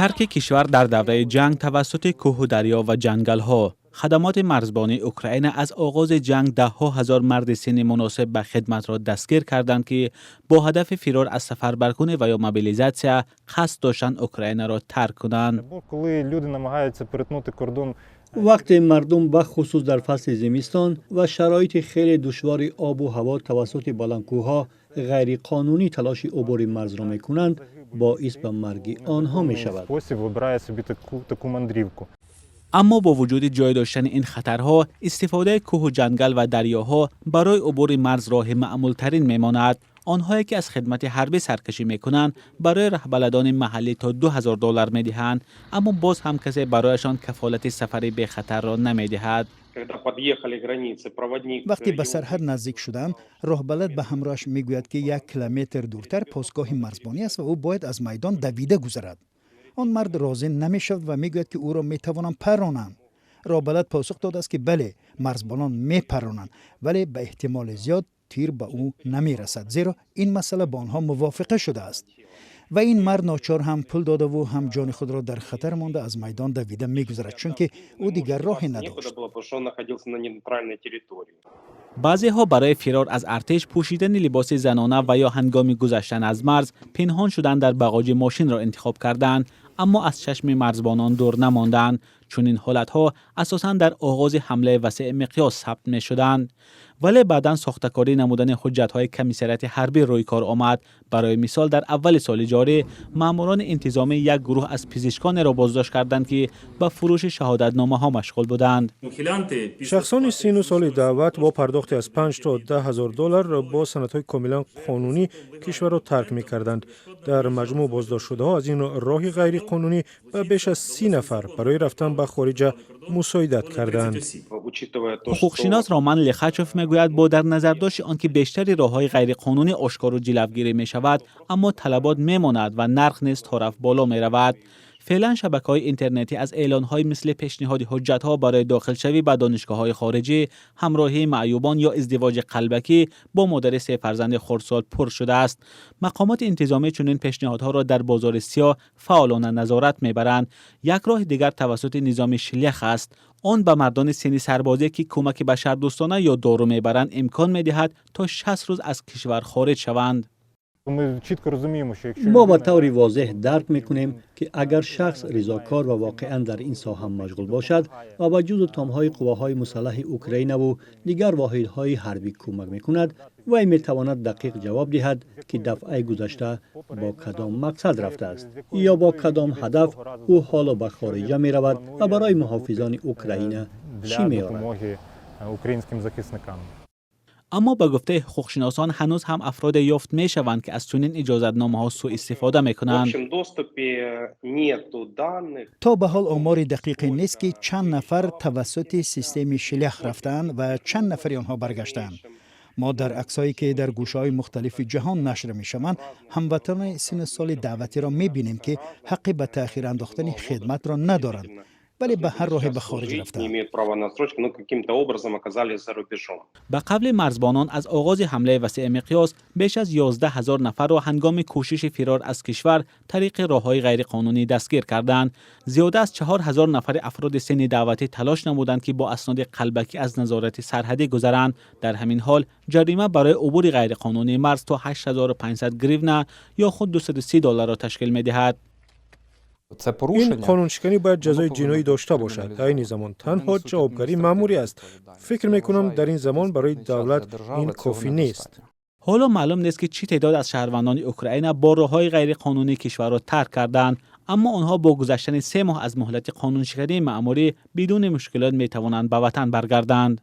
Тарки кишвар дар давраи ҷанг тавассути кӯҳу дарё ва ҷангалҳо. Хадамоти марзбонии Украина аз оғози ҷанг даҳҳо ҳазор марди синни муносиб ба хидматро дастгир карданд, ки бо ҳадафи фирор аз сафарбаркунӣ ва ё мобилизатсия қасд доштанд Украинаро тарк кунанд. Бо коли люди намагаються перетнути кордон. Вақте мардум, бахусус дар фасли зимистон ва шароити хеле душвори обу ҳаво, тавассути баландкӯҳҳо ғайриқонунӣ талоши убури марзро мекунанд, боис ба марги онҳо мешавад. Спосіб вибирає собі таку мандрівку. Аммо бо вуҷуди ҷой доштани ин хатарҳо, истифодаи кӯҳу ҷангал ва дарёҳо барои убури марз роҳи маъмултарин мемонад. Онҳое ки аз хидмати ҳарбӣ саркашӣ мекунанд, барои раҳбаладони маҳаллӣ то 2000 доллар медиҳанд, аммо боз ҳам касе барояшон кафолати сафари бехатарро намедиҳад. Когда подъехали к границе, проводник Вақте ба сарҳад наздик шуданд, роҳбалад ба ҳамроҳаш мегӯяд, ки 1 километр дуртар постгоҳи марзбонӣ аст ва ӯ бояд аз майдон давида гузарад. Он мард розӣ намешавад ва мегӯяд, ки ӯро метавонанд парронанд. Роҳбалад посух додааст, ки бале, марзбонон мепарронанд, вале ба эҳтимоли зиёд тир ба ӯ намерасад, зеро ин масъала бо онҳо мувофиқа шудааст. Ва ин мард ночор ҳам пул додаву ҳам ҷони худро дар хатар монда, аз майдон давида мегузарад, чунки ӯ дигар роҳе некуда надошт. было, потому что он находился на нейтральной территории. Баъзеҳо барои фирор аз артиш пӯшидани либоси занона ва ё ҳангоми гузаштан аз марз пинҳон шудан дар бағоҷи мошинро интихоб карданд, аммо аз чашми марзбонон дур намонданд. Чунин ҳолатҳо асосан дар оғози ҳамлаи васеъи миқёс сабт мешуданд, вале баъдан сохтакорӣ намудани ҳуҷҷатҳои комиссариати ҳарбӣ рӯй кор омад. Барои мисол, дар аввали соли ҷорӣ маъмурони интизомӣ як гурӯҳ аз пизишконеро боздошт карданд, ки ба фурӯши шаҳодатномаҳо машғул буданд. Шахсони сину соли даъват бо пардохти аз 5 то 10 ҳазор доллар бо санадҳои комилан қонунӣ кишварро тарк мекарданд. Дар маҷмӯъ боздоштшудаҳо аз ин роҳи ғайриқонунӣ ба беш аз 30 нафар барои рафтан ба хориҷа мусоидат карданд. Ҳуқуқшинос Роман Лихачов мегӯяд, бо дар назардошти он ки бештари роҳҳои ғайриқонунӣ ошкору ҷилавгирӣ мешавад, аммо талабот мемонад ва нарх низ торафт боло меравад. Феълан шабакаҳои интернетӣ аз эълонҳои мисли пешниҳоди ҳуҷҷатҳо барои дохилшавӣ ба донишгоҳҳои хориҷӣ, ҳамроҳии маъюбон ё издивоҷи қалбакӣ бо модари сефарзанди хурдсол пур шудааст. Мақомоти интизомӣ чунин пешниҳодҳоро дар бозори сиёҳ фаъолона назорат мебаранд. Як роҳи дигар тавассути низоми Шлях аст. Он ба мардони синни сарбозӣ, ки кӯмаки башардӯстона ё дору мебаранд, имкон медиҳад, то 60 рӯз аз кишвар хориҷ шаванд. Мо ба таври возеҳ дарк мекунем, ки агар шахс ризокор ва воқеан дар ин соҳа машғул бошад ва ба ҷузу томҳои қувваҳои мусаллаҳи Украинаву дигар воҳидҳои ҳарбӣ кӯмак мекунад, вай метавонад дақиқ ҷавоб диҳад, ки дафъаи гузашта бо кадом мақсад рафтааст ё бо кадом ҳадаф ӯ ҳоло ба хориҷа меравад ва барои муҳофизони Украина чӣ меорад. Аммо ба гуфтаи ҳуқуқшиносон, ҳанӯз ҳам афроде ёфт мешаванд, ки аз чунин иҷозатномаҳо сӯистифода мекунанд. То ба ҳол омори дақиқе нест, ки чанд нафар тавассути системаи Шлях рафтаанд ва чанд нафари онҳо баргаштаанд. Мо дар аксҳое, ки дар гӯшаҳои мухталифи ҷаҳон нашр мешаванд, ҳамватанони синну соли даъватиро мебинем, ки ҳаққи ба таъхир андохтани хидматро надоранд, вале ба ҳар роҳе ба хориҷ рафтаанд. Ба қавли марзбонон, аз оғози ҳамлаи васеъмиқёс беш аз 11 ҳазор нафарро ҳангоми кӯшиши фирор аз кишвар тариқи роҳҳои ғайриқонунӣ дастгир карданд. Зиёда аз 4000 нафари афроди синни даъватӣ талош намуданд, ки бо асноди қалбакӣ аз назорати сарҳадӣ гузаранд. Дар ҳамин ҳол ҷарима барои убури ғайриқонунии марз то 8500 гривна ё худ 230 долларро ташкил медиҳад. Ин қонуншиканӣ бояд ҷазои ҷиноӣ дошта бошад. Айни замон танҳо ҷавобгарии маъмурӣ аст. Фикр мекунам, дар ин замон барои давлат ин кофӣ нест. Ҳоло маълум нест, ки чӣ теъдод аз шаҳрвандони Украина бо роҳҳои ғайриқонунӣ кишварро тарк карданд, аммо онҳо бо гузаштани 3 моҳ аз муҳлати қонуншикании маъмурӣ бидуни мушкилот метавонанд ба ватан баргарданд.